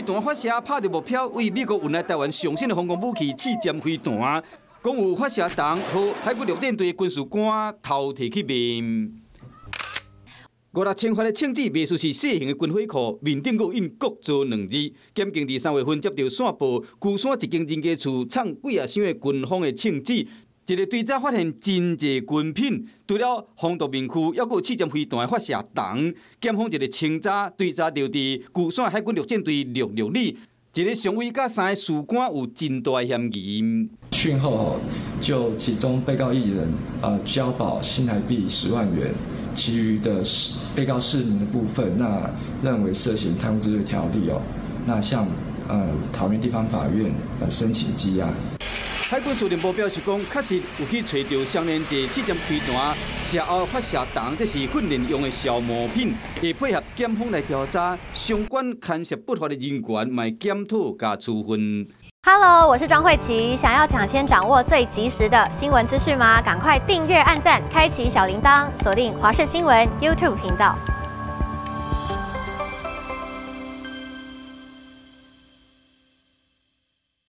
彈發射拍著目標，對美國運來台灣上新的防空武器刺針飛彈，講有發射筒予海軍陸戰隊軍事官偷提去賣。五六千發的槍支賣出是細型的軍火庫，面頂閣印國造兩字。檢警佇3月份接著線報，龜山一間人家厝藏幾仔箱的軍方的槍支，一个追查發現真濟軍品，除了防毒面具，猶閣有刺針飛彈的發射筒。檢方一个清早追查著佇龜山海軍陸戰隊六六旅，一个上尉佮三个士官有真大嫌疑。訊後就其中被告一人，交保新台幣10萬元。其餘的被告四名的部分，那認為涉嫌貪污治罪條例哦，那向桃園地方法院申請羈押。海軍司令部表示講，確實有去揣著相當濟刺針飛彈、射後發射筒，這是訓練用的消磨品，會配合檢方來調查相關牽涉不法的人員，嘛會檢討佮處分。 Hello，我是莊慧琪。想要搶先掌握最及時的新聞資訊嗎？趕快訂閱、按讚、開啟小鈴鐺，鎖定華視新聞 YouTube 頻道。